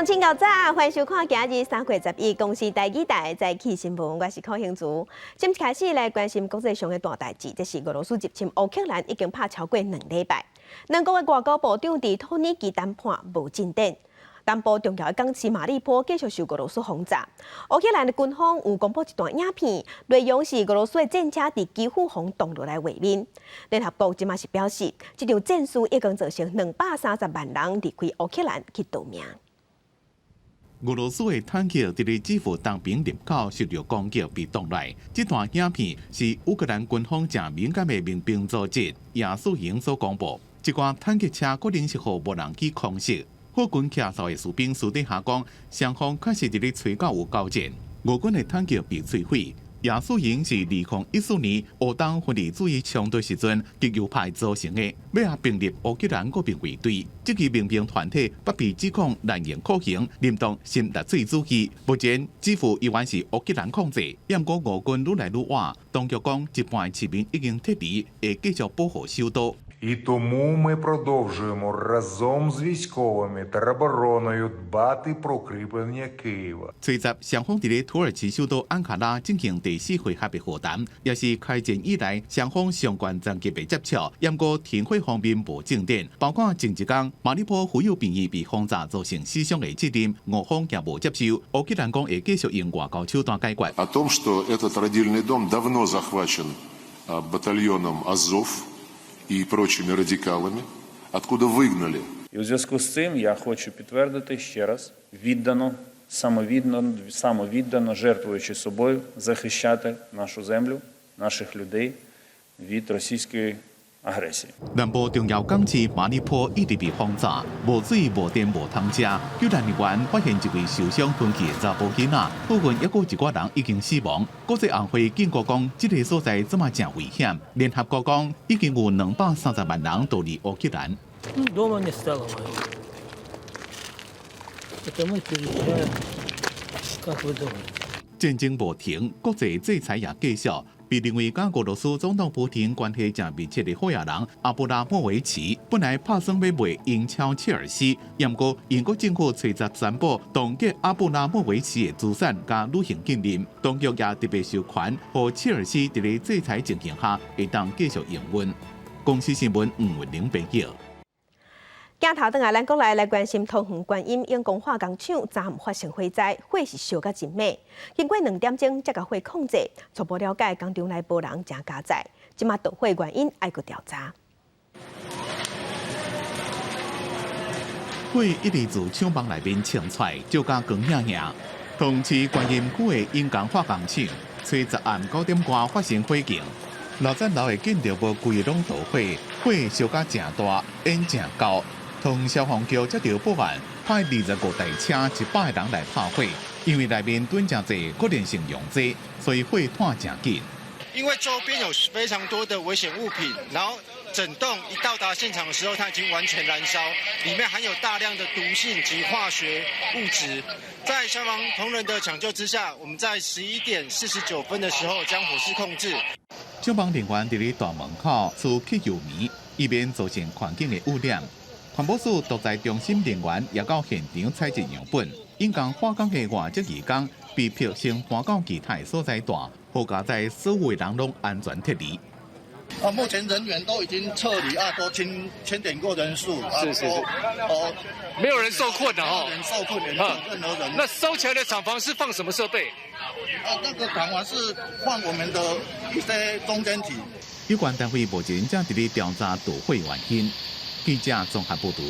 眾請夠早，歡迎收看今日3月11公視台語台早起新聞，我是柯興竹。先開始來關心國際上的大代誌，這是俄羅斯入侵烏克蘭已經拍超過2禮拜，兩國的外交部長佇土耳其談判無進展。南部重要的港市馬里波繼續受俄羅斯轟炸。烏克蘭的軍方有公布一段影片，內容是俄羅斯的戰車佇基輔風擋落來畫面。聯合國這馬是表示，這場戰事已經造成230萬人離開烏克蘭去逃命。俄羅斯的坦克佇咧基輔東邊入口受著攻擊被擋來。這段影片是烏克蘭軍方誠敏感的民兵組織亞速營所公布。這寡坦克車可能是予無人機空襲。火軍騎手的士兵私底下講，雙方確實佇咧吹角有交戰。俄軍的坦克被摧毀。亞速營是2014年烏東分離主義衝突時陣極右派組成的，欲併入烏克蘭國民衛隊。這支民兵團體不被指控濫用酷刑、認同新納粹主義。目前基輔依然是烏克蘭控制，毋過俄軍愈來愈倚。當局講，一半市民已經撤離，會繼續保護首都。 І тому ми продовжуємо разом з військовими теробороною дбати про укріплення Києва. 吹十雙方佇咧土耳其首都安卡拉進行第四回合的會談，也是開戰以來雙方上懸層級的接觸。毋過停火方面無進展，包括前一工馬里波婦幼病院被轟炸造成死傷的責任，俄方也無接受。烏克蘭講會繼續用外交手段解決。 О том, что этот родильный дом давно захвачен батальоном Азов и прочими радикалами, откуда выгнали. І у зв'язку з цим я хочу підтвердити ще раз віддано, самовіддано, самовіддано, жертвуючи собою, захищати нашу землю, наших людей від російської агресії. 南部重要港市馬里波一直被轟炸，無水、無電、無通食。救援人員發現一位受傷昏去的查埔囡仔，部分猶閣有一寡人已經死亡。國際紅會警告講，這个所在這馬誠危險。聯合國講，已經有230萬人逃離烏克蘭。 Дома не стало моего. Это мы переезжаем, как вы думаете? 戰爭無停，國際制裁也繼續。被認為佮俄羅斯總統普廷關係誠密切的好野人阿布拉莫維奇，本來拍算欲賣英超切爾西，毋過英國政府吹十宣布凍結阿布拉莫維奇的資產佮旅行禁令，當局也特別授權，予切爾西佇咧制裁情形下會當繼續營運。公視新聞吳文玲編譯。鏡頭轉來，咱國內來關心桃園觀音永光化工廠，昨暗發生火災，火是燒甲真猛。經過2點鐘才共火控制，初步了解工廠內無人誠佳哉。這馬導火原因愛閣調查。火一直自廠房內面衝出來，照甲光影影。桃園市觀音區的永光化工廠，初十暗9點外發生火警，60層樓的建築物規個攏著火，火燒甲誠大，煙誠厚。桃園消防局接著報案，派25台車、100個人來拍火，因為內面囤誠濟可燃性溶劑，所以火湠誠緊。因為周邊有非常多的危險物品，然後整棟一到達現場的時候，它已經完全燃燒，裡面含有大量的毒性及化學物質。在消防同仁的搶救之下，我們在11點49分的時候將火勢控制。消防人員佇咧大門口除汽油味，以免造成環境的污染。環保署毒災中心人員也到現場採集樣本，永光化工的外籍移工被迫先搬到其他所在蹛，好佳哉所有人攏安全撤離。啊，目前人員都已經撤離啊，都清清點過人數。是是是。哦，沒有人受困的哦。沒有人受困，沒有任何人。那燒起來的廠房是放什麼設備？啊，那個廠房是放我們的一些中間體。有關單位目前正佇咧調查導火原因。記者綜合報導。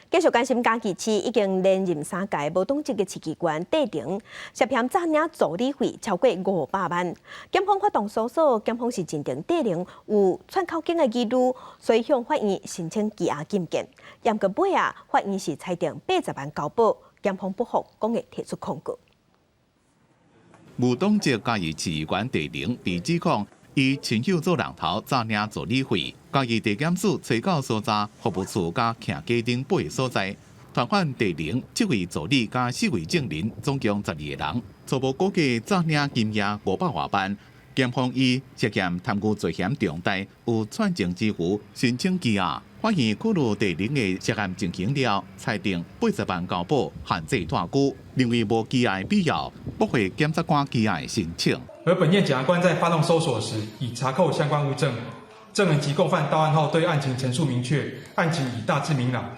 繼續關心嘉義市已經連任三屆無黨籍的市議員戴庭，涉嫌詐領助理費超過500萬。檢方發動搜索，檢方是認定戴庭有串口供的疑慮，所以向法院申請羈押禁見。毋過尾仔，法院是裁定80萬交保，檢方不服，講會提出抗告。無黨籍嘉義市議員戴庭被指控以親友做人頭詐領助理費，嘉義地檢署揣到搜查服務處佮徛家頂八个所在，傳喚戴庭七位助理佮四位證人，總共12個人，初步估計詐領金額500外萬。檢方以涉嫌貪污罪嫌重大，有串證之虞，申請羈押。法院考慮第二个涉案情形了，裁定80萬交保限制蹛拘，認為無羈押必要，駁回檢察官羈押申請。而本案檢察官在發動搜索時，已查扣相關物證，證人及共犯到案後對案情陳述明確，案情已大致明朗，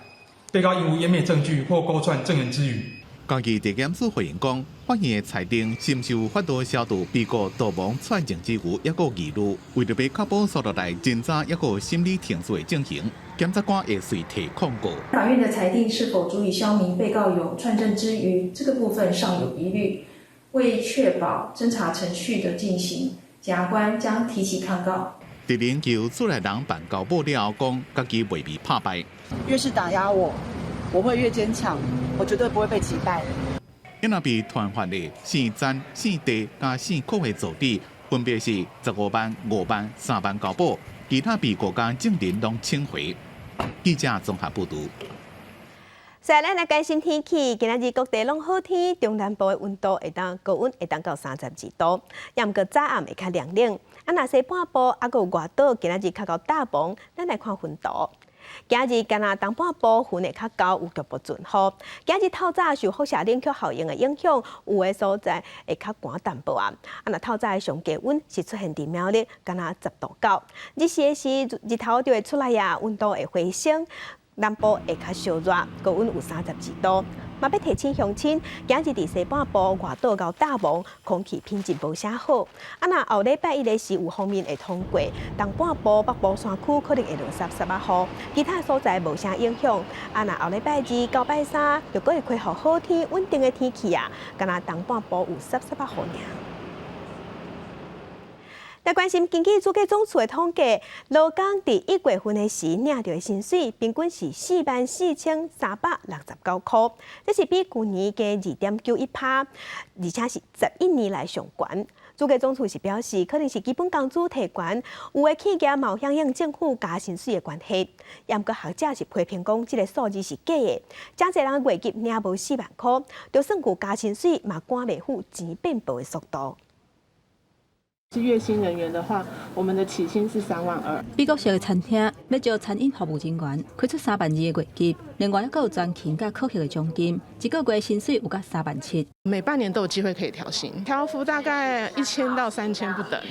被告應無湮滅證據或勾串證人之虞。家己地檢署回應講，法院的裁定是毋是有法度消除被告逃亡串證之虞，抑閣疑慮，為著欲確保紲落來偵查抑閣審理程序的進行，檢察官會隨提控告。法院的裁定是否足以消弭被告有串證之虞，這個部分尚有疑慮。為確保偵查程序的進行，檢察官將提起抗告。佇研究出來人辦交保了後，講家己袂被拍敗。越是打壓我，我會越堅強，我絕對不會被擊敗。因那被傳喚的姓詹、姓鄭佮姓柯的助理，分別是15萬、5萬、3萬交保，其他被告佮證人攏請回。記者綜合報導。再來，咱來關心天氣，今仔日各地攏好天，中南部的溫度會當高溫會當到32度，也毋過早暗會較涼冷。啊，若西半部猶閣有外島，今仔日較到搭濛，咱來看雲圖。今日干焦東半部雲會較厚，有局部陣雨。今日透早受輻射冷卻效應的影響，有的所在會較寒淡薄仔。啊，若透早的上低溫是出現佇苗栗，干焦10度九。日時的時，日頭就會出來啊，溫度會回升。南部會較燒熱，高溫有32度。嘛欲提醒鄉親，今日佇西半部外島到大鵬，空氣品質無啥好。啊，若後禮拜一的時有鋒面會通過，東半部北部山區可能會落濕濕仔雨，其他所在無啥影響。啊，若後禮拜二到拜三，就閣會恢復好天穩定的天氣啊，干焦東半部有濕濕仔雨爾。來關心根據主計總處的統計，勞工佇1月份的時領著的薪水平均是44,369箍，這是比舊年加2.91%，而且是11年來上懸。主計總處是表示，可能是基本工資提懸，有的企業嘛有響應政府加薪水的關係。毋過學者是批評講，這个數字是假的，誠濟人月入領無4萬箍，就算有加薪水，嘛趕袂赴錢變薄的速度。是月薪人員的話，我們的起薪是3萬2。美國式的餐廳欲招餐飲服務人員，開出3萬2的月入，另外猶閣有全勤佮考核的獎金，一個月薪水有到3萬7。每半年都有機會可以調薪，調幅大概1000到3000不等。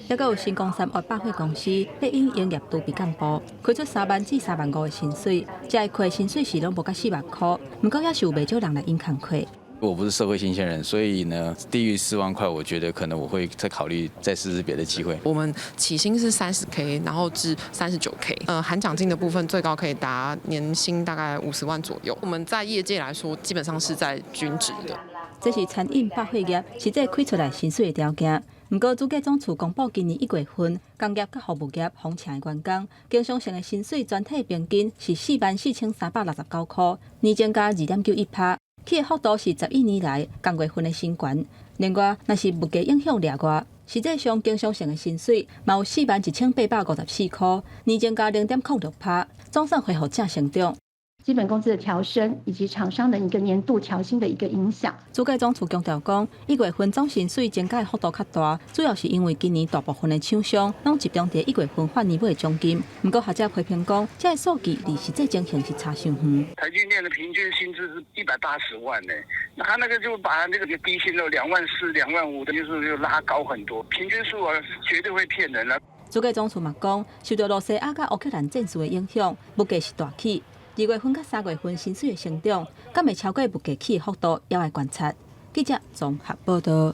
猶閣有新光三越百貨公司欲引營業儲備幹部，開出3萬至3萬5的薪水，這个月薪水是攏無到4萬箍，毋過也是有袂少人來應工課。我不是社會新鮮人，所以呢，低於4萬塊，我覺得可能我會再考慮再試試別的機會。我們起薪是30K，然後至39K，含獎金的部分最高可以達年薪大概50萬左右。我們在業界來說，基本上是在均值的。這是餐飲百貨業實際開出來薪水的條件。毋過，主計總處公布今年1月份，工業佮服務業訪請的員工，經常性的薪水全體平均是44,369箍，年增加2.91%。起的幅度是11年來仝月份的新懸。另外，若是物價影響例外，實際上經常性的薪水嘛有41,854箍，年增加0.06%，總算恢復正成長。基本工資的調升以及廠商的一個年度調薪的一個影響。主計總處強調講，1月份總薪水增加的幅度較大，主要是因為今年大部分的廠商攏集中佇1月份發年尾的獎金。毋過學者批評講，這个數據離實際情形是差傷遠。台積電的平均薪資是180萬呢，那他那個就把那個低薪的2萬4、2萬5的，就是就拉高很多，平均數啊絕對會騙人啦。主計總處嘛講，受著羅西亞佮烏克蘭戰事的影響，物價是大起。2月份佮3月份薪水的成長，敢會超過物價起的幅度，猶愛觀察。記者綜合報導。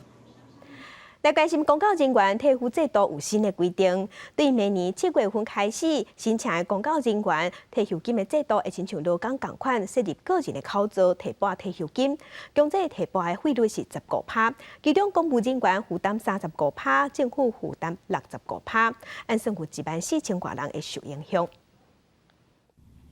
來關心公教人員退撫制度有新的規定，對明年7月份開始，申請的公教人員退休金的制度會親像勞工仝款，設入個人的口座提撥退休金，強制提撥的費率是15%，其中公務人員負擔35%，政府負擔65%，按算有1萬4千外人會受影響。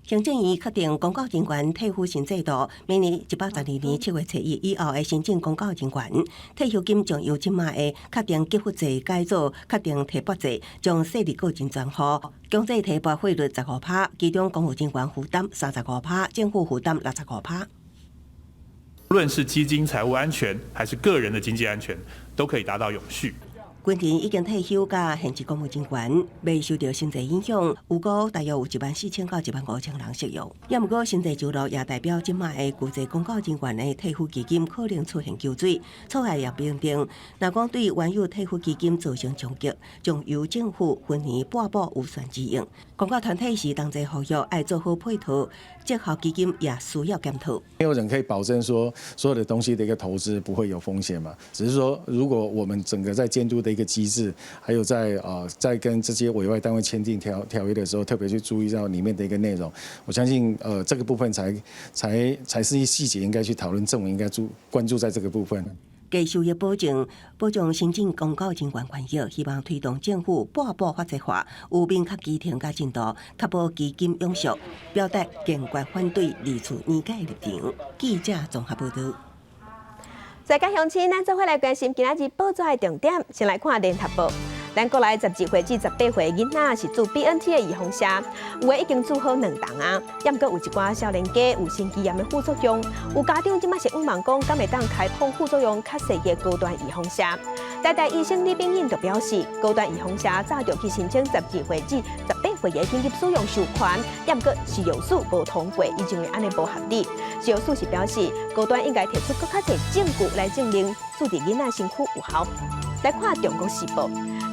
行政院確定公教人員退撫新制度，明年112年7月初一以後的申請公教人員退休金將由這馬的確定給付制改做確定提撥制，將設立個人專戶，強制提撥費率15%，其中公務人員負擔35%，政府負擔65%。無論是基金財務安全，還是個人的經濟安全，都可以達到永續。軍人已經退休佮現職公務人員未受著新制影響，預估大約有14,000到15,000人適用。也毋過新制上路也代表這馬的舊制公教人員的退撫基金可能出現縮水。草案也明定，若講對原有退撫基金造成衝擊，將由政府分年撥補預算支應。公教團體是同齊呼籲愛做好配套，績效基金也需要檢討。沒有人可以保證說所有的東西的一個投資不會有風險嘛？只是說如果我們整個在監督的一個機制，還有在跟這些委外單位簽訂條約的時候，特別去注意到裡面的一個內容，我相信這個部分才是一細節應該去討論，政府應該關注在這個部分。低收入保證保障申請公教人員權益，希望推動政府撥補法制化，有明確期程佮進度，確保基金永續，表達堅決反對二次年改的立場。記者綜合報導。在家鄉親，咱做伙來關心今仔日報紙的重點，先來看聯合報。咱國內12歲至18歲囡仔是注 BNT 的預防射，有的已經注好兩針啊，猶閣有一寡少年家有心肌炎的副作用，有家長這馬是向望講，敢會當開放副作用較細的高端預防射。台大醫生李秉穎就表示，高端預防射早就去申請12歲至18歲的緊急使用授權，猶閣食藥署無通過，伊認為按呢無合理。食藥署是表示，高端應該提出閣較濟證據來證明注佇囡仔身軀有效。來看《中國時報》。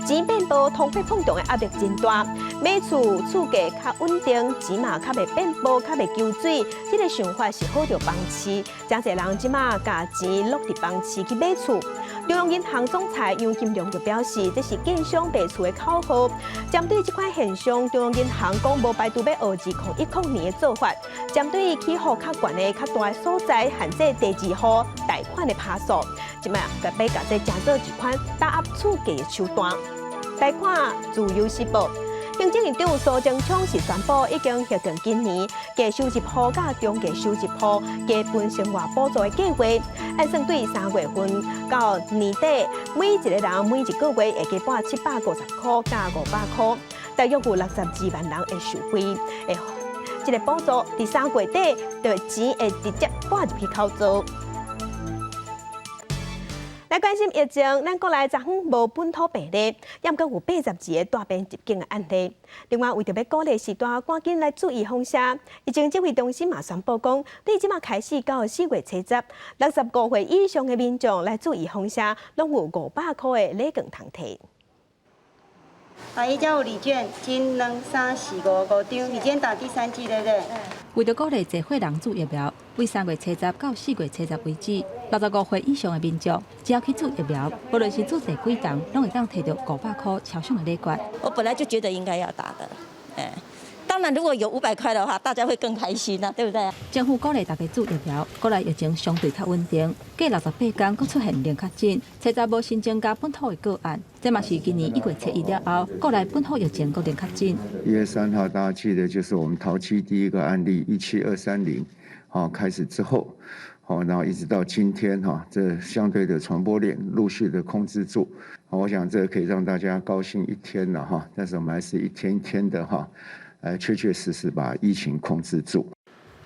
錢變薄，通貨膨脹的壓力真大。買厝厝價較穩定，錢嘛較袂變薄，較袂縮水。這個想法是好著房市，誠濟人這馬共錢落佇房市去買厝。中央銀行總裁楊金龍就表示，這是建商賣厝的口號。針對這款現象，中央銀行講無排除欲學2010年的做法，針對起予較懸的較大的所在，限制第二戶貸款的趴數，這馬欲共這成做一款打壓厝價的手段。來看《自由時報》，行政院長蘇貞昌是宣布已經核定今年低收入戶佮中低收入戶加分生活補助的計劃，按算對3月份到年底，每一個人每一個月會加撥750塊佮500塊，大約有62萬人會受惠。會這個補助佇3月底，就錢會直接撥入去口座。來關心疫情，咱國內昨昏無本土病例，猶閣有82個帶病入境的案例。另外，為著欲鼓勵序大，趕緊來注預防射，疫情指揮中心嘛宣布講，對這馬開始到4月30，65歲以上的民眾來注預防射，攏有500塊的禮券通提。阿姨，這有禮券，一、兩、三、四、五，五張，你今天打第三劑對不對？為著鼓勵濟歲人注疫苗，對3月30到4月30為止，65歲以上的民眾，只要去注疫苗，無論是注第幾針，攏會當提著500塊超商的禮券。我本來就覺得應該要打的，哎，當然如果有500塊的話，大家會更開心啦，對不對？政府鼓勵大家注疫苗，國內疫情相對較穩定，過68天閣出現零確診，初十無新增加本土的個案，這嘛是今年1月1了後，國內本土疫情閣零確診。 1月3號，大家記得就是我們桃機第一個案例17230，好開始之後，好，然後一直到今天哈，這相對的傳播鏈陸續的控制住，我想這可以讓大家高興一天了哈，但是我們還是一天一天的哈，來確確實實把疫情控制住。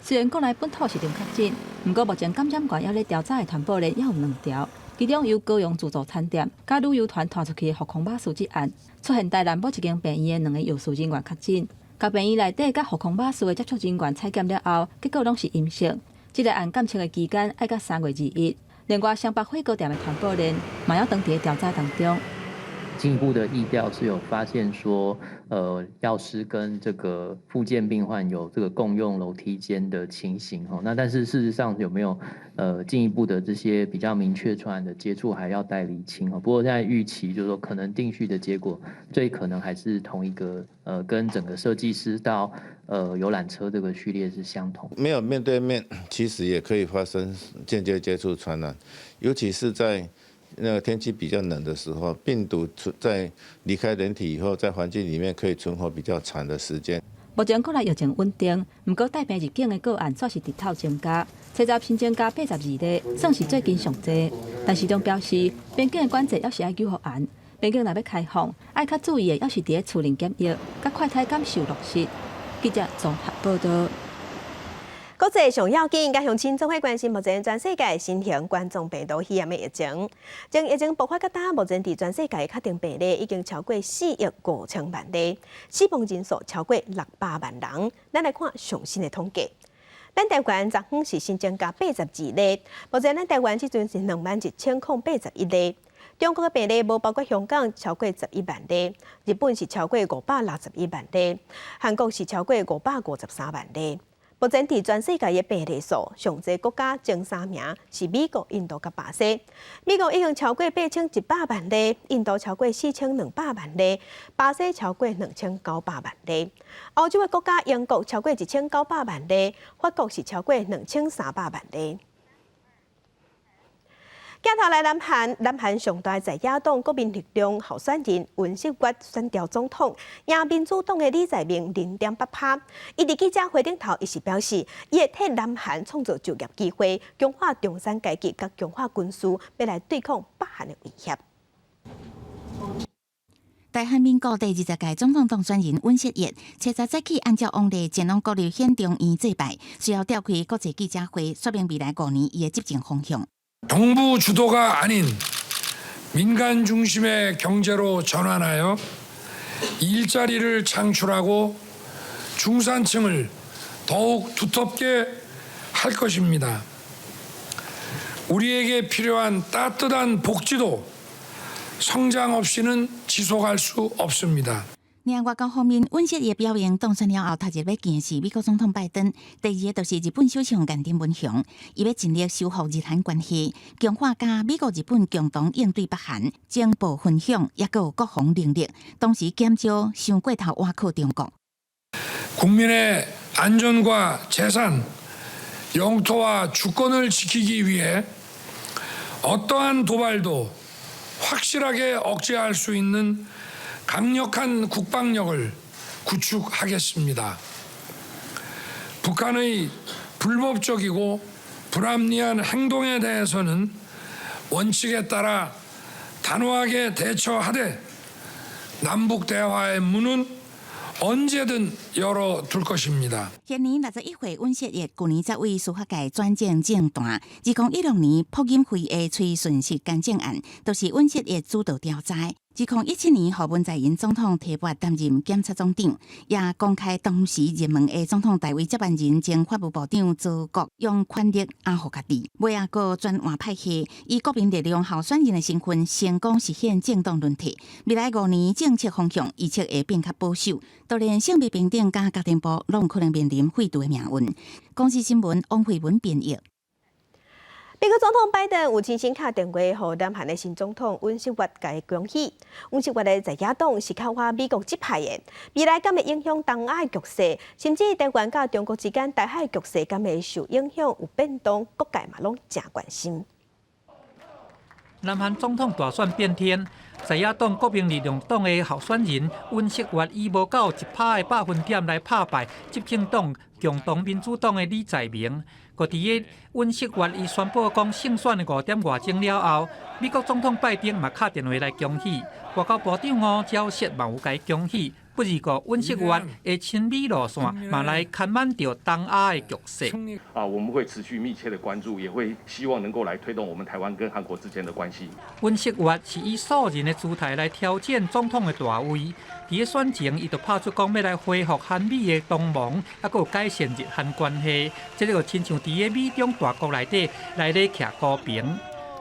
雖然國內本土是零確診，毋過目前感染源猶咧調查的傳播鏈猶有兩條，其中由高雄自助餐店佮旅遊團拖出去的福康瓦斯一案，出現台南某一間病院的兩個藥師人員確診，共病院內底佮福康瓦斯的接觸人員採檢了後，結果攏是陰性。這個案監測的期間愛到3月21。另外，雙北火鍋店的傳播鏈嘛猶當佇調查當中。進一步的疫調是有發現說，藥師跟這個復健病患有這個共用樓梯間的情形，吼，那但是事實上有沒有進一步的這些比較明確傳染的接觸，還要待釐清哦。不過現在預期就是說，可能定序的結果最可能還是同一個，跟整個設計師到遊覽車這個序列是相同。沒有面對面，其實也可以發生間接接觸傳染，尤其是在那個天氣比較冷的時候，病毒在離開人體以後，在環境裡面可以存活比較長的時間。目前國內疫情穩定，毋過帶病入境的個案煞是直透增加，初十新增加82例，算是最近上濟。但市長表示，邊境的管制猶是愛予嚴，邊境若欲開放，愛較注意的，猶是佇咧厝內檢疫，佮快篩檢受落實。記者綜合報導。國際上要緊，佮鄉親總會關心目前全世界新型冠狀病毒肺炎的疫情。從疫情爆發到今，目前佇全世界確診病例已經超過4億5千萬例，死亡人數超過600萬人。咱來看上新的統計。咱台灣昨昏是新增加82例，目前咱台灣這陣是21,081例。中國的病例無包括香港，超過11萬例；日本是超過561萬例；韓國是超過553萬例。目前佇全世界的病例數，上濟國家前三名是美國、印度佮巴西。美國已經超過8100萬例，印度超過4200萬例，巴西超過2900萬例。歐洲的國家英國超過1900萬例，法國是超過2300萬例。鏡頭來南韓，南韓上大在野黨國民力量候選人尹錫悅選著總統，贏民主黨的李在明0.8趴。伊佇記者會頂頭，伊是表示，伊會替南韓創造就業機會，強化中產階級佮強化軍事，欲來對抗北韓的威脅。大韓民國第20屆總統當選人尹錫悅，初十早起按照往例前往國立憲中院祭拜，隨後召開國際記者會，說明未來5年伊的執政方向。 정부 주도가 아닌 민간 중심의 경제로 전환하여 일자리를 창출하고 중산층을 더욱 두텁게 할 것입니다. 우리에게 필요한 따뜻한 복지도 성장 없이는 지속할 수 없습니다. 另外交方面，尹錫悅表明當選了後，頭一个欲見是美國總統拜登，第二個就是日本首相岸田文雄，伊欲盡力修復日韓關係，強化佮美國、日本共同應對北韓，情報分享，抑閣有國防能力，同時減少傷過頭倚靠中國。 국민의 안전과 재산, 영토와 주권을 지키기 위해 어떠한 도발도 확실하게 억제할 수 있는 강력한 국방력을 구축하겠습니다. 북한의 불법적이고 불합리한 행동에 대해서는 원칙에 따라 단호하게 대처하되 남북 대화의 문은 언제든 열어둘 것입니다. 現年61歲尹錫悅，舊年才為司法界轉進政壇。2016年朴槿惠的崔順實干政案，都是尹錫悅主導調查。2017年，予文在寅總統提拔擔任檢察總長，也公開當時熱門的總統大位接班人前法務部長曹國，用權力壓服家己。尾仔閣轉換派系，以國民力量候選人的身份成功實現政黨輪替。未來5年政策方向預測會變較保守，就連性別平等佮家庭部攏可能面臨廢除的命運。公視新聞王慧文編譯。美國總統拜登有親身敲電話予南韓的新總統尹錫悅，共伊恭喜。尹錫悅的在野黨是較倚美國這派的，未來敢會影響東亞的局勢，甚至台灣佮中國之間台海局勢敢會受影響有變動，各界嘛攏誠關心。南韓總統大選變天，在野黨國民力量黨的候選人尹錫悅以無夠1趴的百分點來拍敗執政黨共同民主黨的李在明。閣佇個尹錫悅伊宣布講勝選的5點外鐘了後，美國總統拜登嘛敲電話來恭喜，外交部長吳釗燮嘛有共伊恭喜。不而過尹錫悅的親美路線嘛來牽挽著東亞的局勢。啊，我們會持續密切的關注，也會希望能夠來推動我們台灣跟韓國之間的關係。尹錫悅是以素人的姿態來挑戰總統的大位，佇個選前，伊就拍出講欲來恢復韓美的同盟，抑閣有改善日韓關係，這個就親像佇個美中大國內底來咧徛高平。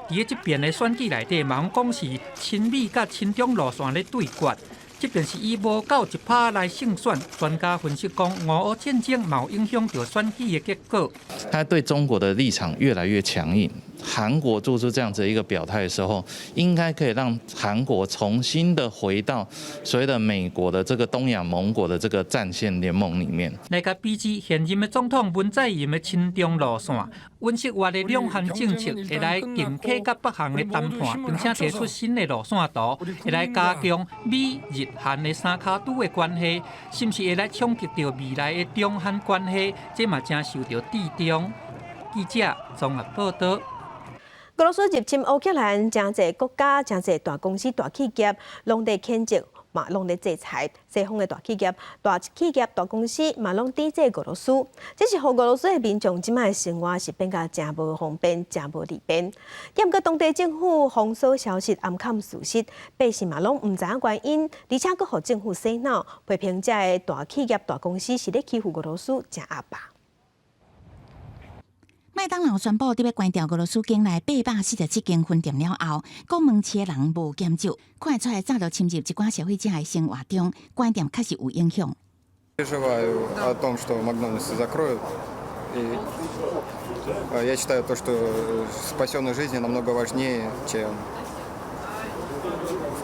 佇個這遍的選舉內底，嘛攏講是親美佮親中路線咧對決。這便是以無夠1趴來勝選，專家分析講，俄烏戰爭嘛有影響著選舉的結果。他對中國的立場越來越強硬。韓國做出這樣子一個表態的時候，應該可以讓韓國重新的回到所謂的美國的這個東亞盟國的這個戰線聯盟裡面。來共比之現任的總統文在寅的親中路線，尹錫悅的兩韓政策會來競開佮北韓的談判，並且提出新的路線圖，會來加強美日韓的三跤拄的關係，是毋是會來衝擊著未來的中韓關係？這嘛誠受著注重。記者綜合報導。俄羅斯入侵烏克蘭，誠濟國家、誠濟大公司、大企業，攏佇譴責，嘛攏佇制裁西方的大企業、大企業、大公司嘛攏抵制俄羅斯。這是予俄羅斯的民眾這擺生活是變甲誠無方便、誠無利便。毋過當地政府封鎖消息，掩藏事實，百姓嘛攏毋知影原因，而且閣予政府洗腦，批評這个大企業、大公司是咧欺負俄羅斯，誠鴨霸。麥當勞宣布佇欲關掉俄羅斯境內847間分店了後，講門市的人無減少，看會出來早就侵入一寡消費者的生活中，關店確實有影響。 Переживаю о том, что Макдональдс закроют. И я считаю то, что спасенные жизни намного важнее, чем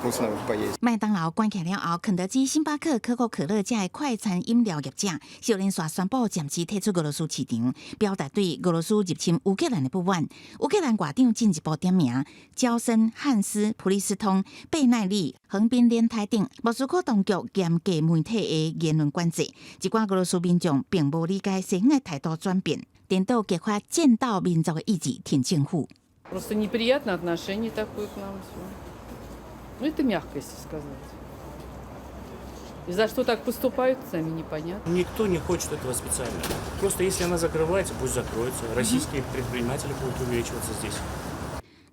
вкусно поесть. 麥當勞關起了後，肯德基、星巴克、可口可樂這个快餐飲料業者，小連續宣布暫時退出俄羅斯市場，表達對俄羅斯入侵烏克蘭的不滿。烏克蘭外長進一步點名，嬌生、漢斯、普利司通、倍耐力、橫濱輪胎等，莫斯科當局嚴格媒體的言論管制。一寡俄羅斯民眾並無理解西方的態度轉變，顛倒激發戰鬥民族的意志，挺政府。 Просто неприятно отношение такое к нам. Ну, это мягко, если сказать. И за что так поступают, сами непонятно. Никто не хочет этого специально. Просто если она закрывается, пусть закроется. Российские предприниматели будут увеличиваться здесь.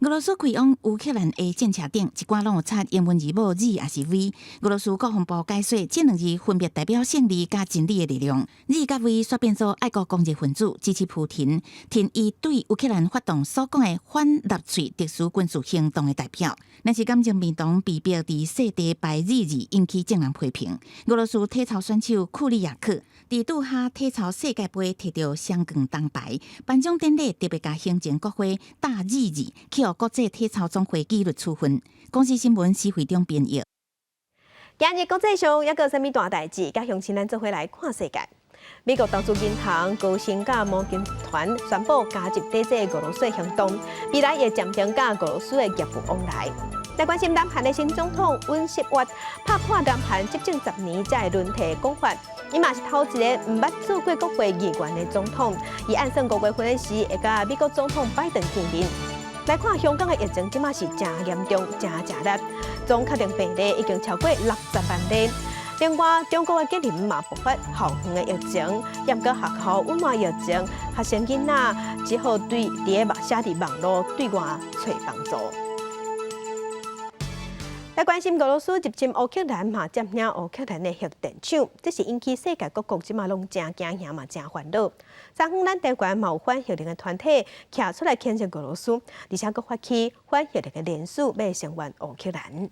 俄羅斯開往烏克蘭的戰車頂，一寡攏有插英文字母 Z 抑是 V。俄羅斯國防部解說，這兩字分別代表勝利佮真理的力量。Z 佮 V 煞變做愛國狂熱分子支持普廷，挺伊對烏克蘭發動所講的反納粹特殊軍事行動的代表。但是感情面當被逼佇細地排 Z 字，引起眾人批評。俄羅斯體操選手庫利亞克佇杜哈體操世界盃摕著雙冠銅牌，頒獎典禮特別共行前國徽打 Z 字，去予國際體操總會紀律處分。公視新聞施惠中編譯。今日國際上猶閣有啥物大代誌？佮鄉親咱做伙來看世界。美國投資銀行高盛佮摩根集團宣布加入抵制俄羅斯行動，未來會暫停佮俄羅斯的業務往來。來關心南韓的新總統尹錫悅拍破南韓執政10年才會輪替講法，伊嘛是頭一个毋捌做過國會議員的總統。伊按算5月份的時會佮美國總統拜登見面。來看香港的疫情，這馬是誠嚴重、誠吃力，總確診病例已經超過60萬例。另外，中國的吉林嘛爆發校園的疫情，毋過學校隱瞞疫情，學生囡仔只好對佇咧寫佇網路對外揣幫助。來關心俄羅斯入侵烏克蘭嘛，佔領烏克蘭的核電廠，這是引起世界各國這馬攏誠驚嚇嘛，誠煩惱。昨昏咱台灣嘛有反核能的團體徛出來譴責俄羅斯，而且閣發起反核能的聯署，欲聲援烏克蘭。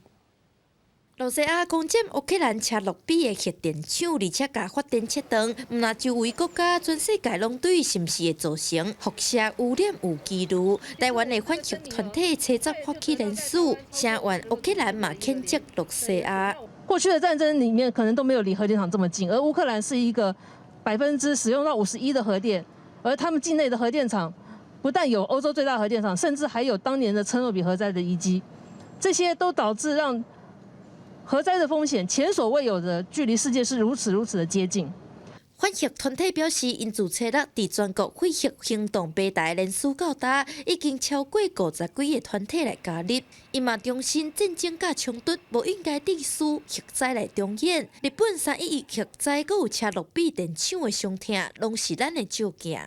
露西亞攻佔烏克蘭車諾比的核電廠，而且共發電切斷，毋但周圍國家，全世界攏對是毋是會造成輻射污染有疑慮。台灣的反核團體初十發起聯署，聲援烏克蘭嘛譴責露西亞。過去的戰爭裡面，可能都沒有離核電廠這麼近，而烏克蘭是一個百分之使用到51的核電，而他們境內的核電廠不但有歐洲最大核電廠，甚至還有當年的車諾比核災的遺跡，這些都導致讓核災的風險前所未有的距離世界是如此如此的接近。反核團體表示，𪜶自初六佇全國廢核行動平台聯署到今，已經超過50幾个團體來加入。伊嘛重申戰爭佮衝突無應該佇輸核災來重演。日本3.11核災閣有車諾比電廠的傷痛，攏是咱的照鏡。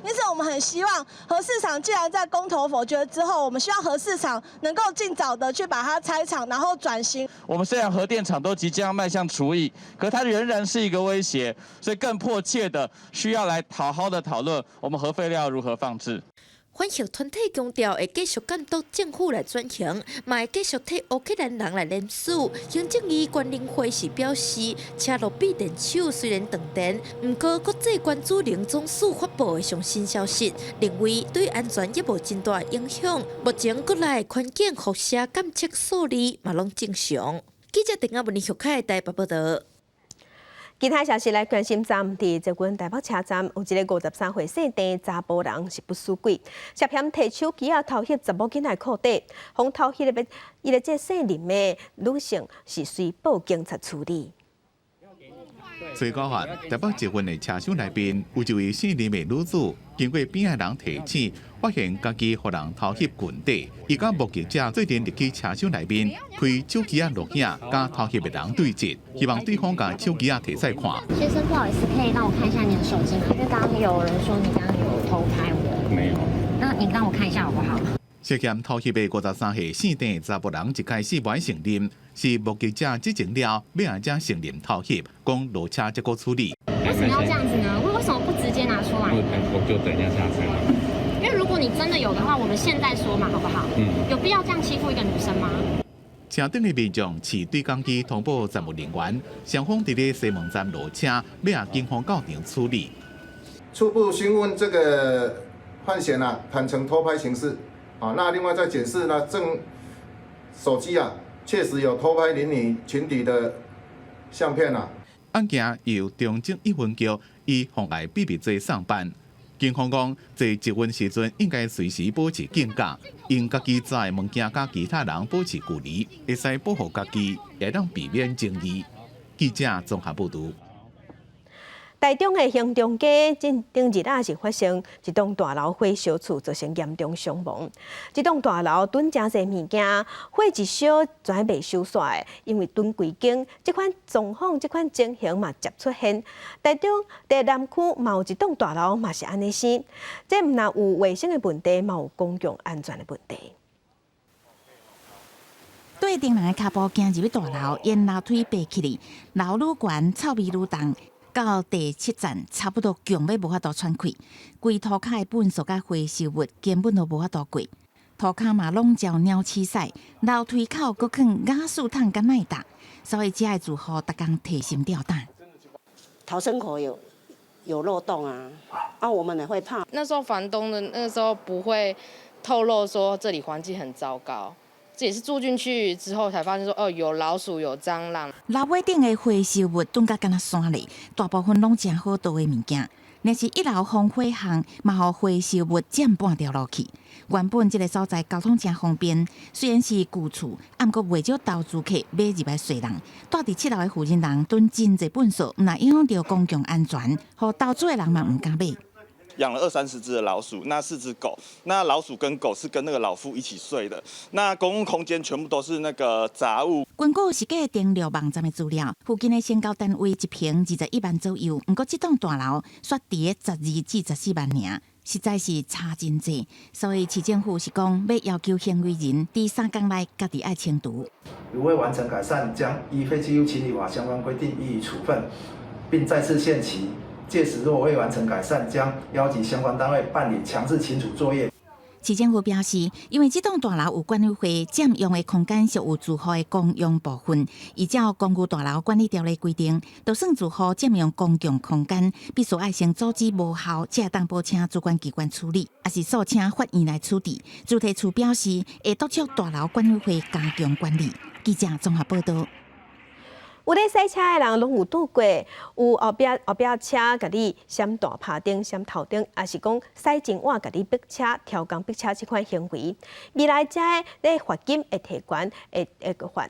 因此，我們很希望核四廠既然在公投否決之後，我們希望核四廠能夠盡早的去把它拆廠，然後轉型。我們雖然核電廠都即將邁向除役，可它仍然是一個威脅，所以更迫切的需要來好好的討論我們核廢料如何放置。反核團體強調會繼續監督政府來轉型，嘛會繼續替烏克蘭人來聯署。行政院關聯會時表示，車諾比電廠雖然斷電，毋過國際原子能總署發布的上新消息，認為對安全猶無真大影響。目前國內環境輻射監測數字嘛攏正常。記者鄧阿文玉凱台北報道。其他消息來關心，昨昏佇捷運台北車站有一个53歲姓鄭查埔人是不死鬼，涉嫌提手機仔偷翕查某囡仔褲底，予偷翕的伊个這姓林的女性是隨報警察處理。最高法台北捷運的車廂內面有一位姓林的女子，經過邊仔人提醒，發現家己予人偷翕裙底，伊佮目擊者做陣入去車廂內面，開手機仔錄影，佮偷翕的人對質，希望對方共手機仔提出來看。先生，不好意思，可以讓我看一下你的手機嗎？因為剛剛有人說你剛剛有偷拍我。沒有。那你讓我看一下好不好？涉嫌偷翕的53歲姓鄭的查埔人一開始無愛承認，是目擊者指證了，尾仔才承認偷翕，講落車才閣處理。為什麼要這樣子呢？為什麼不直接拿出來？我就等一下下車。因為如果你真的有的話，我們現在說嘛，好不好？有必要這樣欺負一個女生嗎？車頂的民眾持對講機通報站務人員，雙方佇咧西門站落車，尾仔警方到場處理。初步詢問這個犯嫌啊，坦承偷拍形式。啊，那另外再檢視呢，證手機啊，確實有偷拍鄰女裙底的相片啊。案件由中正一分局以妨礙秘密罪送辦。警方講，坐捷運時陣應該隨時保持警覺，用家己載的物件佮其他人保持距離，會使保護家己，會當避免爭議。記者綜合報導。台中的興中街，頂日仔是發生一棟大樓火燒厝，造成嚴重傷亡。這棟大樓囤誠濟物件，火一燒全袂收煞的，因為囤規間，這款狀況、這款情形嘛捷出現。台中佇南區嘛有一棟大樓嘛是按呢生，這毋但有衛生的問題，嘛有公共安全的問題。綴著人的跤步行入去大樓，沿樓梯爬起來，樓愈懸，臭味愈重。到第七層，差不多強欲無法度喘氣，規塗跤的糞埽佮回收物根本都無法度過，塗跤嘛攏招鳥鼠屎，樓梯口閣囥瓦斯桶佮奶罩，所以遮的住戶逐工提心吊膽。逃生口有漏洞啊，啊，我們也會怕。那時候房東的那個時候不會透露說這裡環境很糟糕。這也是住進去之後才發現說，哦，有老鼠，有蟑螂。樓尾頂的回收物囤甲敢若山咧，大部分攏誠好倒的物件。若是一樓防火巷，嘛予回收物佔半條路去。原本這个所在交通誠方便，雖然是舊厝，毋過袂少投資客買入來稅人。住佇七樓的負責人囤真濟糞埽，毋但影響著公共安全，予投資的人嘛毋敢買。養了二三十隻的老鼠，那四隻狗，那老鼠跟狗是跟那個老婦一起睡的。那公共空間全部都是那個雜物。根據市價登錄網站的資料，附近的成交單位一坪21萬左右，毋過這棟大樓煞佇咧12至14萬爾，實在是差真濟。所以市政府是講欲要求行為人佇3工內家己愛清除。如未完成改善，將依廢棄物清理法相關規定予以處分，並再次限期。屆時若未完成改善，將邀集相關單位辦理強制清除作業。市政府表示，因為這棟大樓有管委會佔用的空間屬有住戶的公用部分，依照公寓大樓管理條例規定，就算住戶佔用公共空間，必須愛先阻止無效，才會當報請主管機關處理，抑是訴請法院來處置。住提處表示，會督促大樓管委會加強管理。記者綜合報導。有咧駛車的人攏有拄過，有後壁車共你閃大拍燈、閃頭燈，抑是講駛真晚共你逼車、超工逼車這款行為。未來遮咧罰金會提懸，會會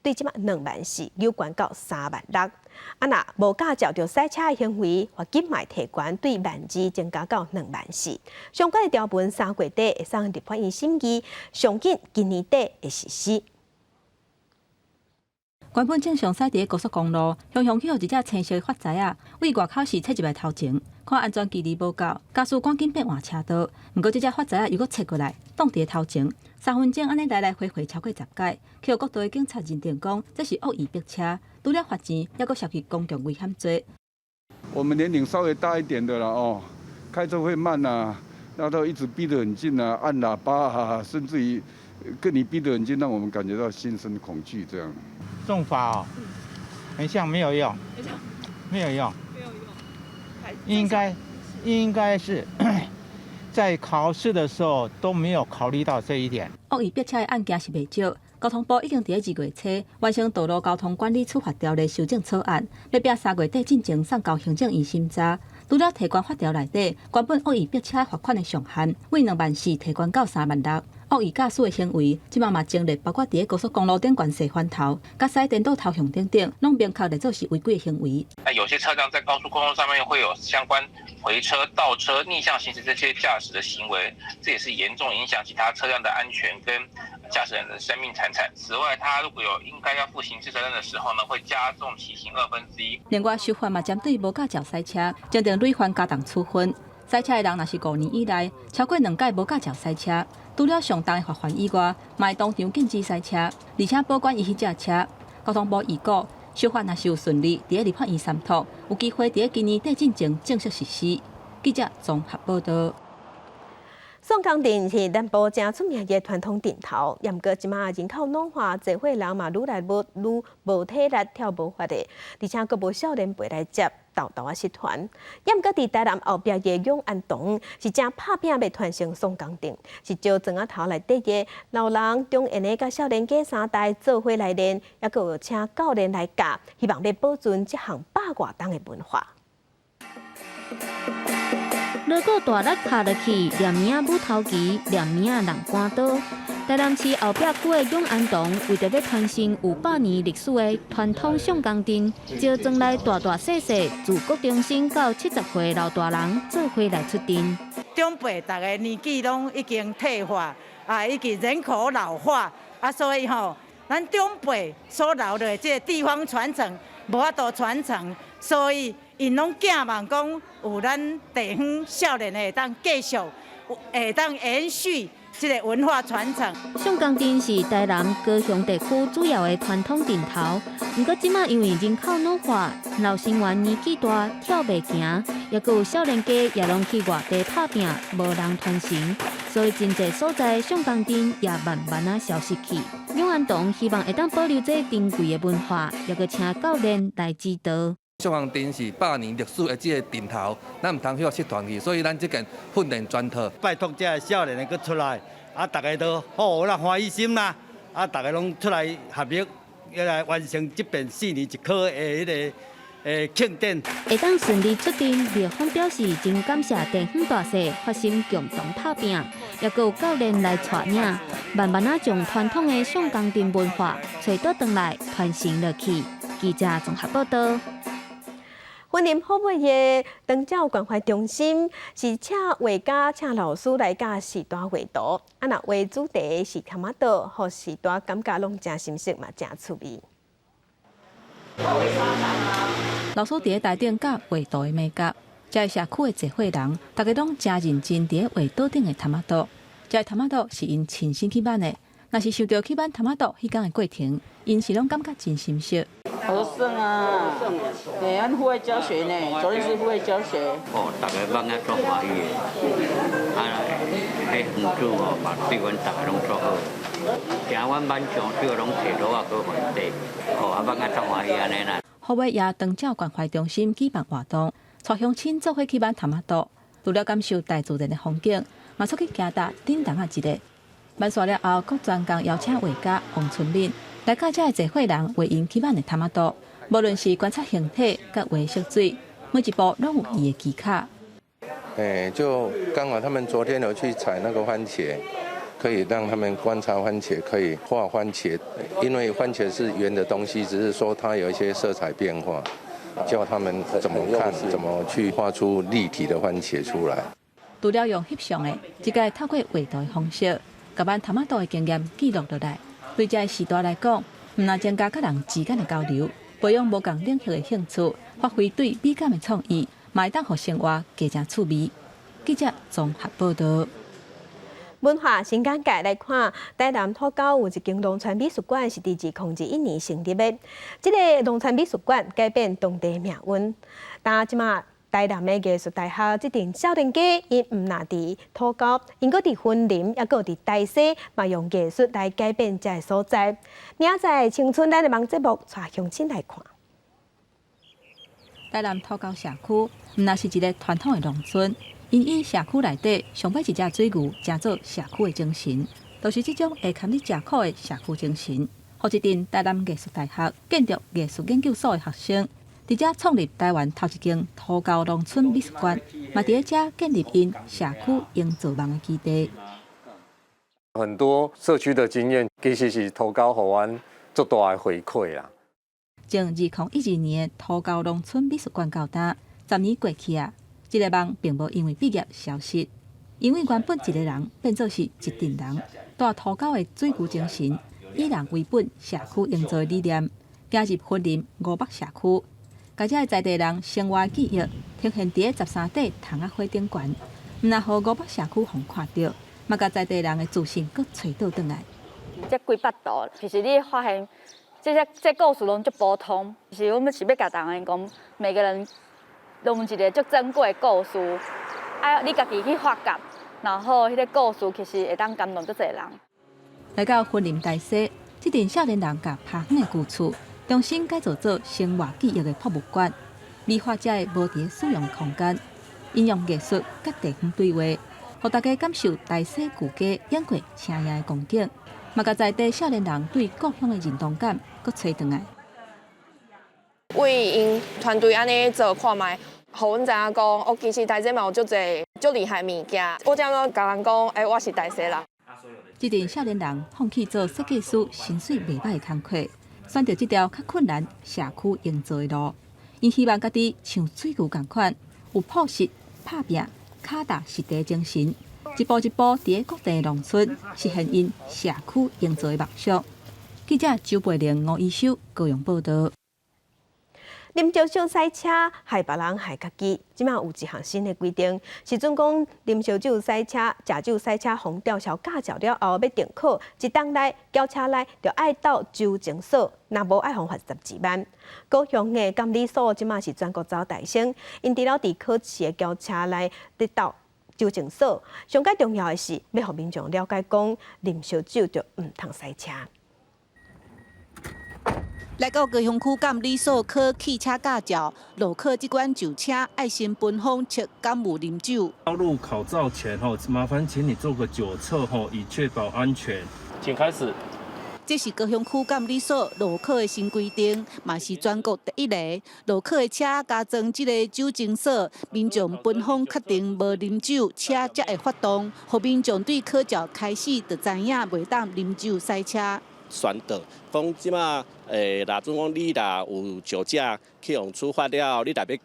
對這擺2萬4，又懸到3萬6。啊，若無駕照就駛車的行為，罰金嘛會提懸，對12,000增加到2萬4。相關的條文3月底會送立法院審議，上緊今年底會實施。原本正常駛佇高速公路，雄雄去予一隻青色的發財仔，對外口時切入來頭前，看安全距離無夠，駕駛趕緊變換車道。毋過這隻發財仔又閣切過來，擋佇頭前，3分鐘按呢來來回回超過十擺，去予國道的警察認定講這是惡意逼車，除了罰錢，猶閣涉及公共危險罪。我們年齡稍微大一點的啦，哦，開車會慢啊，那都一直逼得很近啊，按喇叭啊，甚至於跟你逼得很近，讓我們感覺到心生恐懼這樣。重罰哦，很像沒有用，沒有用，沒有用，應該是在考試的時候都沒有考慮到這一點。惡意逼車的案件是袂少，交通部已經佇2月初完成道路交通管理處罰條例修正草案，欲佇3月底進前送交行政院審查。除了提懸法條內底，原本惡意逼車罰款的上限，對2萬4提懸到3萬6。惡意駕駛的行為，這擺嘛增列包括佇咧高速公路頂懸踅翻頭、佮駛顛倒頭向等等，攏明確列做是違規的行為。那有些車輛在高速公路上面會有相關回車、倒車、逆向行駛這些駕駛的行為，這也是嚴重影響其他車輛的安全跟駕駛人的生命財產。此外，他如果有應該要負刑事責任的時候呢，會加重其刑1/2。另外，修法嘛針對無駕照駛車，增訂累犯加重處分。駛車的人若是5年以內超過兩擺無駕照駛車，除了上重的罰鍰以外，嘛會當場禁止駛車，而且保管伊彼隻車。交通部預估，修法若是有順利，佇咧立法院三讀，有機會佇咧今年底進前正式實施。記者綜合報道。宋江陣是南部誠出名的傳統陣頭，毋過這馬人口老化，濟歲人嘛愈來愈無體力跳無法的，而且閣無少年輩來接，沓沓仔失傳。毋過佇台南後壁的永安洞是誠拍拚欲傳承宋江陣，是招莊仔頭內底的老人、中年的佮少年家三代做伙來練，猶閣有請教練來教，希望欲保存這項百外冬的文化。鑼鼓大力敲落去，念名舞頭旗，念名人趕刀。台南市後壁區的永安洞，為著欲傳承有100年歷史的傳統宋江陣，招莊內大大細細，自國中生到70歲老大人做伙來出陣。長輩逐个年紀攏已經退化，啊，以及人口老化，啊，所以吼，咱長輩所留落來這个地方傳承無法度傳承，所以𪜶攏寄望講有咱地方少年的會當繼續，會當延續這个文化傳承。宋江陣是台南高雄地區主要的傳統陣頭，毋過這馬因為人口老化，老成員年紀大，跳袂行，猶閣有少年家也攏去外地拍拚，無人傳承，所以真濟所在宋江陣也慢慢仔消失去。永安洞希望會當保留這珍貴的文化，猶閣請教練來指導。宋江陣是100年歷史的這个陣頭，咱毋通予失傳去，所以咱這間訓練全套。拜託這个少年的閣出來，啊，逐家都好有啦歡喜心啦，啊，逐家攏出來合力，來完成這遍4年一考的彼个慶典。會當順利出陣，廖峰表示真感謝地方大細發心共同拍拚，猶閣有教練來帶領，慢慢仔將傳統的宋江陣文化揣倒轉來傳承落去。記者綜合報道。雲林虎尾的長照關懷中心是請畫家、請老師來教序大畫圖，啊，若畫主題是崁仔島，予序大感覺攏誠心適嘛，誠趣味。老師佇咧台頂教畫圖的美感，遮个社區的濟歲人，逐家攏誠認真佇咧畫島頂的崁仔島。遮个崁仔島是𪜶親身去挽的，若是想著去挽崁仔島彼工的過程，𪜶是攏感覺真心適。好耍啊！對，阮戶外教學呢，昨天是戶外教學。哦，逐家挽啊足歡喜的，啊，彼園主哦嘛對阮逐家攏足好，聽阮挽上少攏揣桌仔閣還地，哦，啊挽啊足歡喜按呢啦。虎尾也長照關懷中心舉辦活動，帶鄉親做伙去挽崁仔島，除了感受大自然的風景，嘛出去行踏頂籠仔一下。挽煞了後，閣專工邀請畫家王春敏來教遮个濟歲人畫𪜶去挽的崁仔島，無論是觀察形體，佮畫色水，每一步攏有伊的技巧。欸，就剛好他們昨天有去採那個番茄，可以讓他們觀察番茄，可以畫番茄，因為番茄是圓的東西，只是說它有一些色彩變化，教他們怎麼看，怎麼去畫出立體的番茄出來。除了用翕相的，這個透過畫圖的方式，共挽崁仔島的經驗記錄落來。對這个時代來講，毋但增加佮人之間的交流，培養無仝領域的興趣，發揮對美感的創意，嘛會當予生活加誠趣味。記者綜合報道。文化新簡介來看，台南土溝有一間農村美術館，是佇2021年成立的。這个農村美術館改變當地命運。但這馬台南的藝術大學這陣少年家，𪜶毋但佇土溝，𪜶閣佇雲林，猶閣佇台西，嘛用藝術來改變這个所在。明仔載青春咱的網節目，帶鄉親來看。台南土溝社區，毋但是一个傳統的農村，𪜶以社區內底上尾一隻水牛，成做社區的精神，就是這種會堪你食苦的社區精神，予這陣台南藝術大學建築藝術研究所的學生，佇遮創立台灣頭一間土溝農村美術館，嘛佇咧遮建立𪜶社區營造夢的基地。很多社區的經驗其實是塗溝予阮足大的回饋啦。從2012年塗溝農村美術館到今，10年過去啊，這个夢並無因為畢業消失，因為原本一个人變做是一陣人，蹛塗溝的水牛精神，以人為本，社區營造的理念，行入雲林五北社區，共這个在地人生活記憶呈現佇咧13塊窗仔花頂懸，毋但予五北社區予看著，嘛共在地人的自信閣揣倒轉來。這幾百度，其實你發現這些這故事攏足普通，其實阮們是欲共逐个講，每個人攏有一个足珍貴的故事，啊，你家己去發覺，然後彼个故事其實會當感動足濟人。來到雲林大溪，這陣少年人共拍遠的舊厝，重新改造做生活記憶的博物館，美化這个無佇咧使用空間，應用藝術佮地方對話，予大家感受大溪舊街演過車影的光景，嘛共在地少年人對故鄉的認同感閣揣轉來。為𪜶團隊按呢做看覓，予阮知影講，哦，其實大溪嘛有足濟足厲害物件。我才會共人講，欸，我是大溪人。這陣少年人放棄做設計師，薪水袂䆀的工課，選擇這條較困難社區營造的路。𪜶希望家己像水牛仝款，有樸實、拍拚、跤踏實地的精神，一步一步佇咧各地農村實現𪜶社區營造的夢想。記者周培玲、吳一修高雄報導。啉燒酒駛車害別人害家己，這馬有一項新的規定，是準講啉燒酒駛車、食酒駛車，予吊銷駕照了後，欲重考，一冬內轎車內著愛鬥酒精鎖，若無愛予罰12萬。高雄的監理所這馬是全國走台先，𪜶除了佇考試的轎車內咧鬥酒精鎖，上蓋重要的是欲予民眾了解講，啉燒酒就毋通駛車。來到高雄區監理所考汽車駕照，路考這關上車愛先分封測敢有啉酒。入考照前吼，麻煩請你做個酒測吼，以確保安全。請開始。這是高雄區監理所路考的新規定，嘛是全國第一個。路考的車加裝這个酒精鎖，民眾分封確定無啉酒，車才會發動，予民眾對考照開始就知影袂當啉酒駛車。宣導講這馬若準講你若有酒駕去予處罰了後，你若欲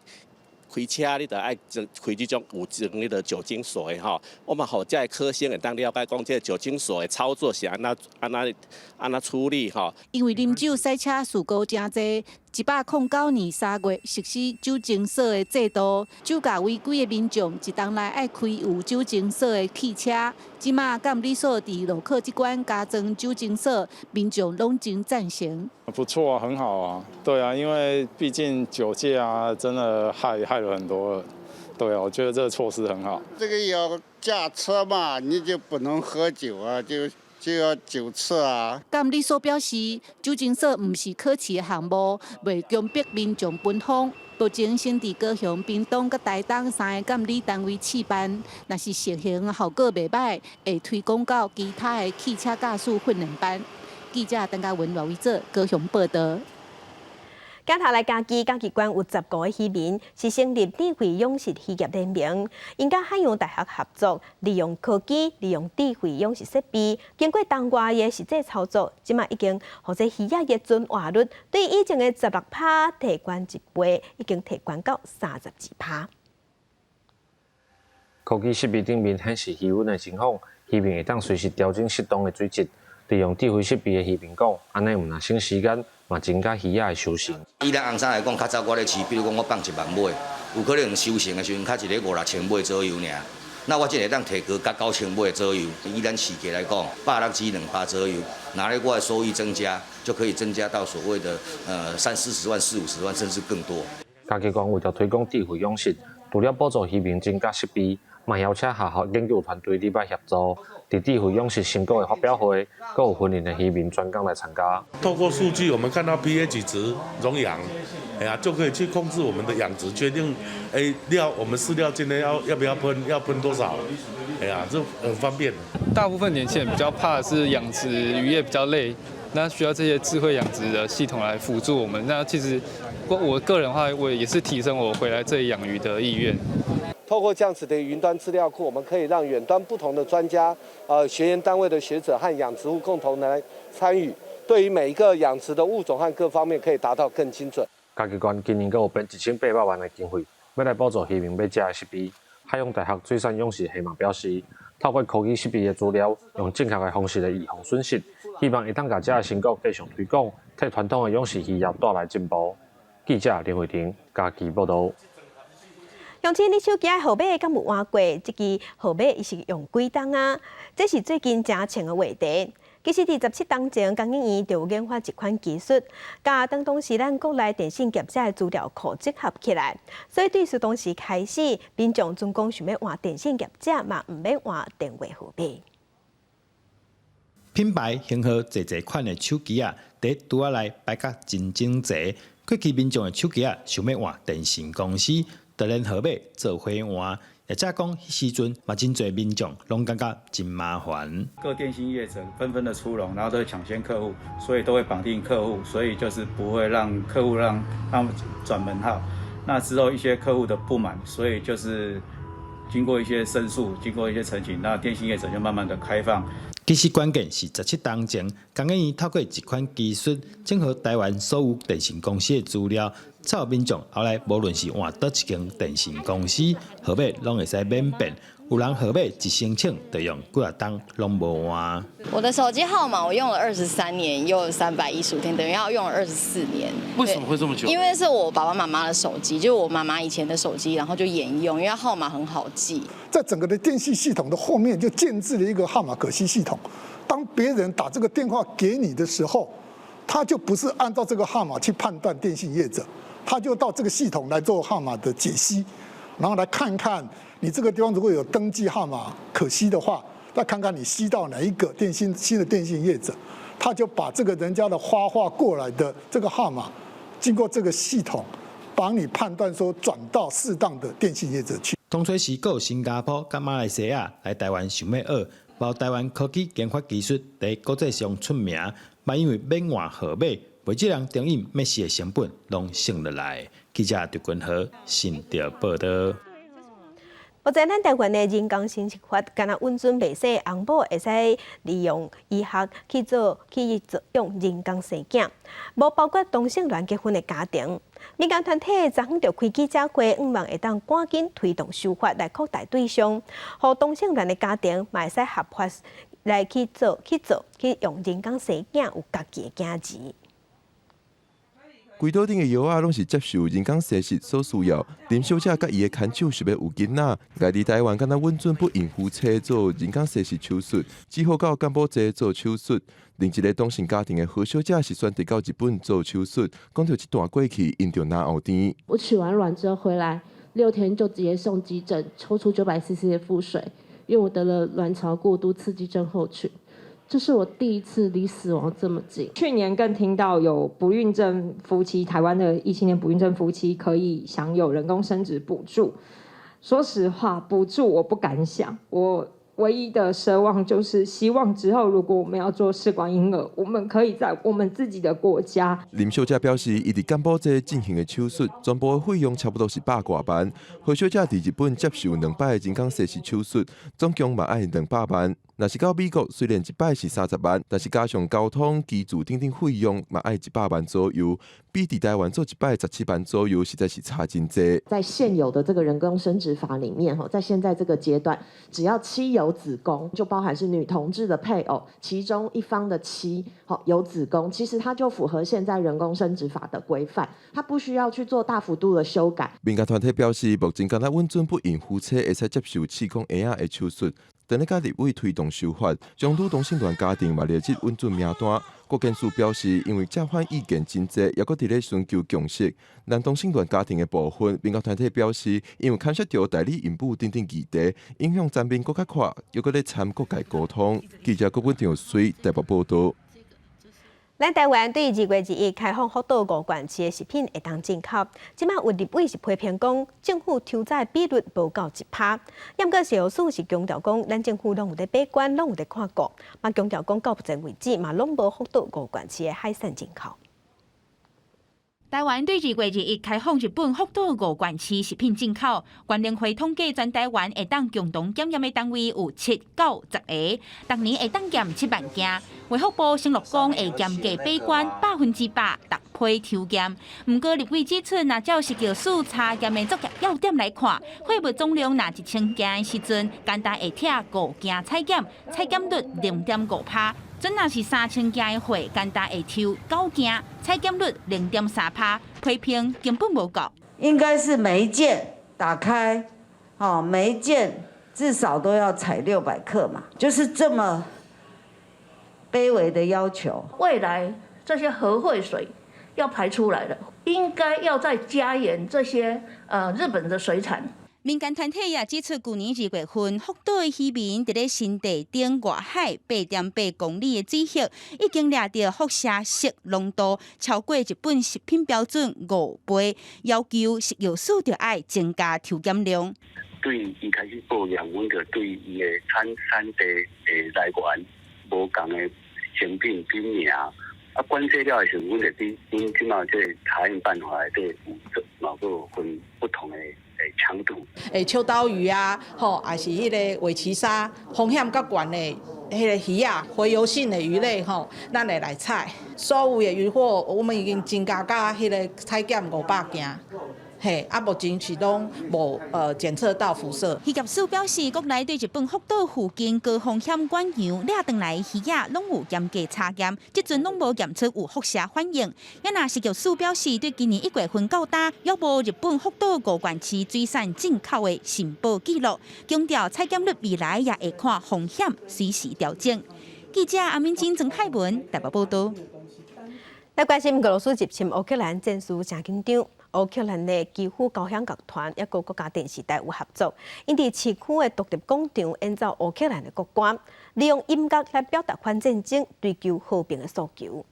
開車，你著愛裝開這種有裝彼个酒精鎖的吼。我嘛予這个考生會當了解講，這个酒精鎖的操作是按怎按怎按怎處理吼。因為啉酒駛車事故誠濟，109年3月實施酒精鎖的制度，酒駕違規的民眾一冬內愛開有酒精鎖的汽車。這馬監理所佇路考這關加裝酒精鎖，民眾攏真贊成。不錯啊，很好啊，對啊，因為畢竟酒駕啊，真的害了很多人。對啊，我覺得這個措施很好。這個要駕車嘛，你就不能喝酒啊，就要酒測啊。監理所表示，酒精鎖毋是考試的項目，袂強迫民眾分封。目前先佇高雄、屏東佮台東三个監理單位試辦，若是實行效果袂䆀，會推廣到其他的汽車駕駛訓練班。記者鄧家文、羅維哲高雄報導。鏡頭來嘉義，嘉義縣有15個漁民是成立智慧養殖漁業聯盟，𪜶佮海洋大學合作，利用科技，利用智慧養殖設備，經過冬外的實際操作，這馬已經予這魚仔的存活率對以前的16趴提懸一倍，已經提懸到32趴。科技設備頂面顯示魚塭的情況，漁民會當隨時調整適當的水質。利用智慧設備的漁民講，按呢毋但省時間，嘛增加魚仔的收成。以咱紅衫來講，較早我咧飼，比如講我放1萬尾，有可能收成的時陣，較一个五六千尾左右爾。那我這會當提高到9000尾左右。以咱飼價來講，160至200左右，那咧我的收益增加，就可以增加到所謂的三四十萬、四五十萬，甚至更多。嘉義縣為著推廣智慧養殖，除了補助漁民增加設備，嘛邀請學校研究團隊禮拜協助。佇智慧養殖成果的發表會，閣有雲林的漁民專工來參加。透過數據，我們看到 pH 值、溶氧，哎呀，就可以去控制我們的養殖，決定，哎，料我們飼料今天要不要噴，要噴多少，哎呀，這很方便。大部分年輕人比較怕的是養殖漁業比較累，那需要這些智慧養殖的系統來輔助我們。那其實我個人的話，我也是提升我回來這裡養魚的意願。透透過這樣子的雲端資料庫，我們可以讓遠端不同的專家、學研單位的學者和養殖戶共同來參與，對於每一個養殖的物種和各方面，可以達到更精準。嘉義縣今年閣有編1800萬的經費，欲來補助漁民買這个設備。海洋大學水產養殖系嘛表示，透過科技設備的資料，用正確的方式來預防損失，希望會當共這个成果繼續推廣，替傳統的養殖漁業帶來進步。記者林慧婷嘉義報導。鄉親，你手機的號碼敢有換過？這支號碼伊是用幾冬啊？這是最近誠衝的話題。其實，佇17冬前，工研院就有研發一款技術，共當當時咱國內電信業者的資料庫整合起來，所以對自當時開始，民眾準講想欲換電信業者嘛，毋免換電話號碼。品牌型號濟濟款的手機仔，佇櫥仔內擺甲真整齊。過去民眾的手機仔想欲換電信公司，就連號碼做伙換，或者講彼時陣嘛，真濟民眾攏感覺真麻煩。各電信業者紛紛的出籠，然後都會搶先客戶，所以都會綁定客戶，所以就是不會讓客戶讓他們轉門號。那之後一些客戶的不滿，所以就是經過一些申訴，經過一些澄清，那電信業者就慢慢的開放。其實關鍵是17冬前，工研院透過一款技術，整合台灣所有電信公司的資料，所有民眾後來無論是換佗一間電信公司，號碼攏會使免變。有人號碼一申請就用幾若冬攏無換。我的手機號碼我用了23年，又315天，等於要用了24年。為什麼會這麼久？因為是我爸爸媽媽的手機，就我媽媽以前的手機，然後就沿用，因為號碼很好記。在整個的電信系統的後面就建置了一個號碼可攜系統，當別人打這個電話給你的時候，他就不是按照這個號碼去判斷電信業者，他就到這個系統來做號碼的解析，然後來看看你這個地方如果有登記號碼可攜的話，再看看你攜到哪一個電信新的電信業者，他就把這個人家的發話過來的這個號碼，經過這個系統，幫你判斷說轉到適當的電信業者去。當初是閣有新加坡佮馬來西亞來台灣想欲學，無台灣科技研發技術佇國際上出名，嘛因為免換號碼，袂少人等於欲死的成本攏省落來。記者劉君和新竹報導。目前咱台灣的人工生殖法，敢若允准袂使翁某會使利用醫學去做用人工生囝，無包括同性戀結婚的家庭。民間團體昨昏就開記者會，向望會當趕緊推動修法來擴大對象，予同性戀的家庭嘛會使合法來去做用人工生囝，有家己的囝兒。規島頂的藥仔攏是接受人工生殖所需要。林小姐佮伊的牽手想欲有囡仔，來佇台灣敢若允准不孕夫妻做人工生殖手術，只好到柬埔寨做手術。另一个同性家庭的何小姐是選擇到日本做手術，講著這段過去，𪜶就若後甜。我取完卵之後回來6天就直接送急診，抽出900 cc 的腹水，因為我得了卵巢過度刺激症候群。這是我第一次離死亡這麼近。去年更聽到有不孕症夫妻，台灣的異性戀不孕症夫妻可以享有人工生殖補助。說實話，補助我不敢想。我唯一的奢望就是希望之後如果我們要做試管嬰兒，我們可以在我們自己的國家。林小姐表示，伊佇柬埔寨進行的手術，全部的費用差不多是百外萬。何小姐佇日本接受兩擺的人工生殖手術，總共嘛愛200萬。若是到美國，雖然一擺是30萬，但是加上交通、居住等等費用，嘛愛100萬左右，比佇台灣做一擺17萬左右，實在是差真濟。在現有的這個人工生殖法裡面，在現在這個階段，只要妻有子宮，就包含是女同志的配偶，其中一方的妻有子宮，其實它就符合現在人工生殖法的規範，它不需要去做大幅度的修改。民間團體表示，目前敢若允准不孕夫妻會使接受試管嬰仔的手術。正咧佮立委推動修法，將女同性戀家庭嘛列入允准名單。國健署表示，因為正反意見真濟，猶閣佇咧尋求共識。男同性戀家庭的部分，民間團體表示，因為牽涉著代理孕母等等議題，影響層面閣較闊，猶閣咧參各界溝通。記者郭文長水台北報導。咱台灣對2月21開放福島五縣市的食品會當進口，這馬有立委是批評講政府抽查比率無夠1%，毋過食藥署是強調講，咱政府攏有咧把關，攏有咧看顧，嘛強調講到目前為止嘛攏無福島五縣市的海產進口。台灣對2月21開放日本福島五縣市食品進口。原能會統計全台灣會當共同檢驗的單位有7到10個，逐年會當檢7萬件。衛福部承諾講會嚴格把關，100%逐批抽檢。毋過立委指出，若照食藥署查驗的作業要點來看，貨物總量若1000件的時陣，簡單會拆5件採檢，採檢率0.5趴。準若是3000件的貨，簡單會抽9件，採檢率0.3趴，批評根本無夠。應該是每一件打開，哦，每一件至少都要採600克嘛，就是這麼卑微的要求。未來這些核廢水要排出來了，應該要再加嚴這些日本的水產。民間團體也指出，舊年2月份，福島的漁民佇咧新地頂外海8.8公里的水域，已經掠著輻射銫濃度超過日本食品標準5倍，要求食藥署著愛增加抽檢量。對伊開始報驗，阮就對伊的產地的來源無仝的成品品名，啊，管制了的時陣，阮就佇阮這馬這個查驗辦法內底有做，嘛閣有分不同的強度。秋刀魚啊，吼，抑是彼个尾鰭鯊，風險較懸的彼个魚仔，洄游性的魚類吼，咱會來採。所有的漁獲，我們已經增加到彼個採檢500件。嘿，啊，目前是攏無檢測到輻射。漁業署表示，國內對日本福島附近高風險遠洋掠轉來魚仔，攏有嚴格查驗，這陣攏無驗出有輻射反應。也若食藥署表示，對今年1月份到今，猶無日本福島五縣市水產進口的申報記錄，強調採檢率未來也會看風險，隨時調整。記者阿敏晶、曾海文台北報道。來關心俄羅斯入侵烏克蘭戰事誠緊張。烏克蘭的基輔交響樂團抑閣國家電視台有合作，𪜶佇市區的獨立廣場演奏烏克蘭的國歌，利用音樂來表達反戰爭、追求和平的訴求。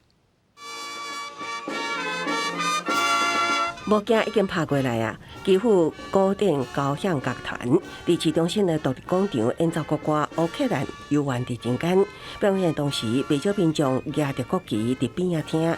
無鏡已經拍過來啊！基輔古典交響樂團佇市中心的獨立廣場演奏國歌《烏克蘭猶原佇人間》，表演當時，袂少民眾舉著國旗佇邊仔聽。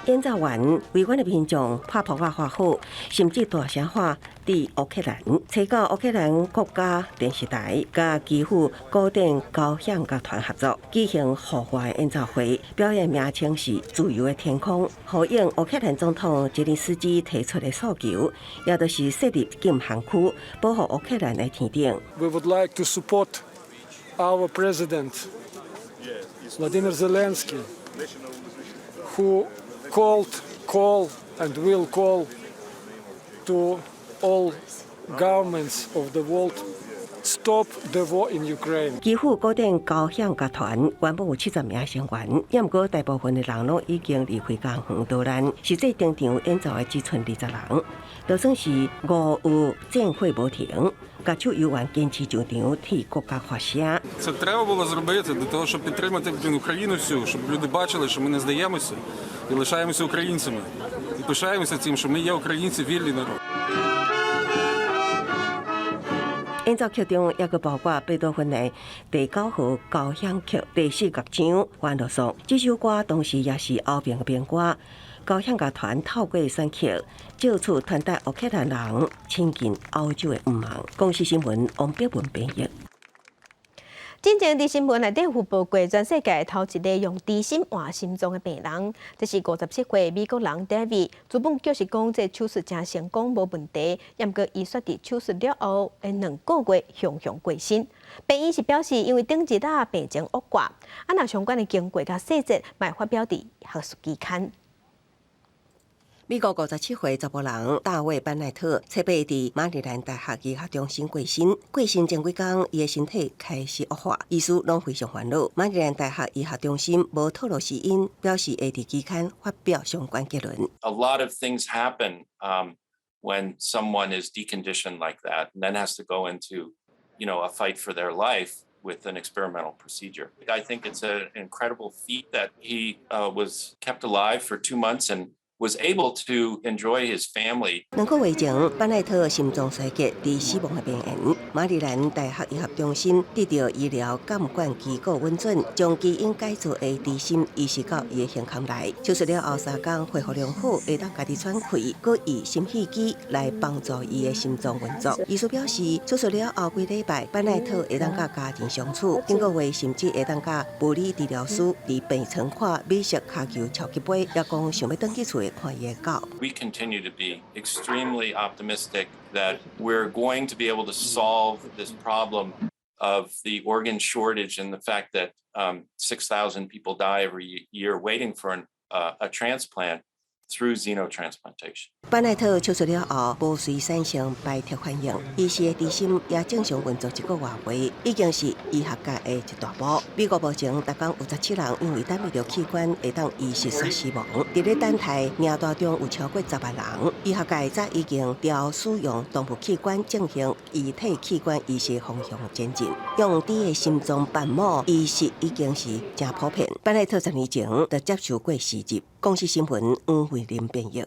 演奏完，圍觀的民眾拍噗仔歡呼，甚至大聲喊“致烏克蘭”。揣到烏克蘭國家電視台佮基輔古典交響樂團合作，舉行戶外演奏會，表演名稱是《自由的天空》，呼應烏克蘭總統澤連斯基提出的訴求，也就是設立禁航區，保護烏克蘭的天頂。 We would like to support our president, Vladimir Zelensky, who called, call and will call to all governments of the world stop the war in Ukraine。基輔古典交響樂團原本有70名成員，也毋過大部分的人攏已經離開家園逃難，實際登場演奏的只賰20人，就算是俄烏戰火無停，樂手猶原堅持上場替國家發聲。 Це треба було зробити для того, щоб підтримати Україну всю, щоб люди бачили, що ми не здаємося і лишаємося українцями. І пишаємося цим, що ми є українці, вільний народ. 演奏曲中猶閣包括貝多芬的第九號交響曲第四樂章《歡樂頌》。這首歌同時也是歐盟的民歌。交響樂團透過選曲，藉此傳達烏克蘭人親近歐洲的願望。公視新聞王碧文編譯。進前佇新聞內底有報過全世界頭一个用豬心換心臟的病人，這是57歲美國人 David。主本就是講這手術誠成功，無問題。毋過伊煞佇手術了後的2個月雄雄過身。病院是表示，因為頂日仔病情惡化，啊若相關的經過佮細節，嘛會發表佇學術期刊。美國57歲查埔人大衛班奈特，初八佇馬里蘭大學醫學中心過身。過身前幾工，伊的身體開始惡化，醫師攏非常煩惱。馬里蘭大學醫學中心無透露死因，表示會佇期刊發表相關結論。 A lot of things happen when someone is deconditioned like that and then has to go into a fight for their life with an experimental procedure. I think it's an incredible feat that he was kept alive for 2 months and was able to enjoy his family. 2個月前，班奈特心臟衰竭，佇死亡的邊緣。馬里蘭大學醫學中心得著醫療監管機構允准，將基因改造的豬心移植到伊的胸腔內。手術了後3工恢復良好，會當家己喘氣，閣以心肺機來幫助伊的心臟運作。醫師表示，手術了後幾禮拜，班奈特會當佮家人相處，頂個月甚至會當佮物理治療師佇病床看美式跤球超級盃，也講想欲轉去厝看伊的狗。 We continue to be extremely optimistic that we're going to be able to solve this problem of the organ shortage and the fact that 6,000 people die every year waiting for a transplant through xenotransplantation. 班奈特手術了後，無隨產生排斥反應，移植的豬心也正常運作一個外月，已經是醫學界的一大步。美國目前逐工有17人因為等袂著器官會當移植煞死亡，佇咧等待名單中有超過10萬人。醫學界早已經朝使用動物器官進行異體器官移植方向前進，用豬的心臟瓣膜移植已經是誠普遍。班奈特10年前就接受過移植。公視新聞黃慧玲編譯。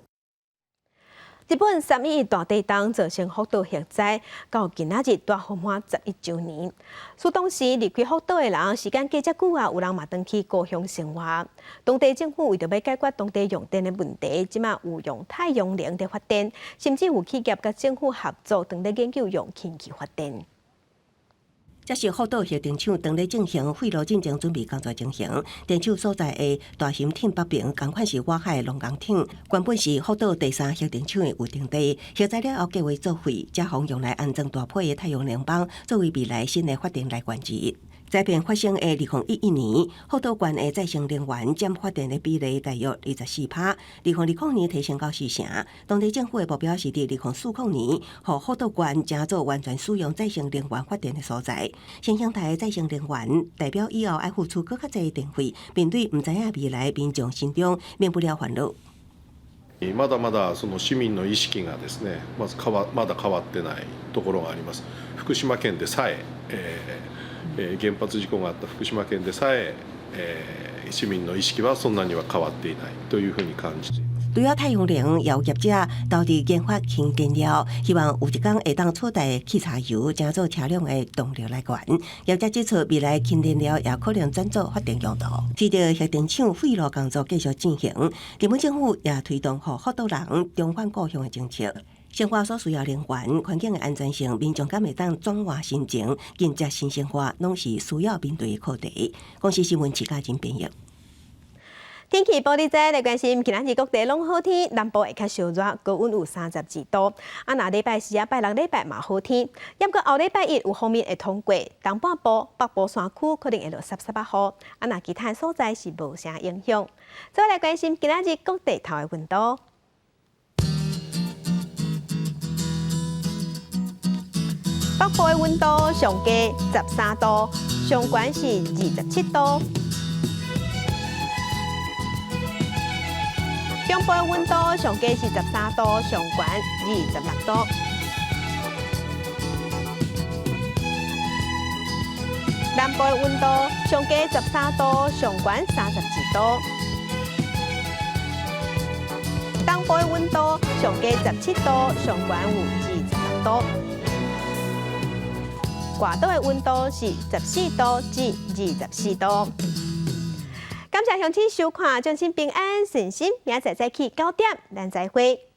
日本3.11大地震造成福島核災，到今仔日拄好滿11週年。自當時離開福島的人，時間過遮久啊，有人嘛轉去故鄉生活。當地政府為著欲解決當地用電的問題，這馬有用太陽能佇發電，甚至有企業佮政府合作，正咧研究用氫氣發電。這是福島核電廠當咧進行廢爐進前準備工作情形。電廠所在的大興町北爿，仝款是外海的龍工町，原本是福島第三核電廠的預定地。核災了後計劃作廢，才予用來安裝大批的太陽能板，作為未來新的發電來源之一。災變發生的2011年，福島縣的再生能源佔發電的比例大約24%，2020年提升到四成。當地政府的目標是佇2040年，予福島縣成做完全使用再生能源發電的所在。新生代的再生能源代表以後愛付出閣較濟電費，面對毋知影未來，民眾心中免不了煩惱。まだまだその市民の意識がですね、まず変わまだ変わってないところがあります。福島県でさえ、原発事故があった福島県でさえ、市民の意識はそんなには変わっていないというふうに感じています。除了太陽能，也有業者投入研發氫燃料，希望有一天會當取代汽柴油，成做車輛的動力來源。業者指出，未來氫燃料也可能轉做發電用途。隨著核電廠廢爐工作繼續進行，日本政府也推動予福島人重返故鄉的政策。生活所需要能源、環境的安全性，民眾敢會當轉換心情，迎接新生活，攏是需要面對的課題。公視新聞徐嘉真編譯。天氣報你知，來關心今仔日各地攏好天，南部會較燒熱，高溫有32度。啊，若禮拜四啊、拜六禮拜嘛好天，毋過後禮拜一有鋒面會通過，東半部、北部山區可能會落濕濕仔雨。啊，若其他所在是無啥影響。再來關心今仔日各地頭的溫度。北部的溫度上低13度，上懸是27度。中部的溫度上低是13度，上懸26度。南部的溫度上低13度，上懸32度。東部的溫度上低17度，上懸有26度。外島的溫度是14度至24度。感謝鄉親收看，祝恁平安順心，明仔載早起9點，咱再會。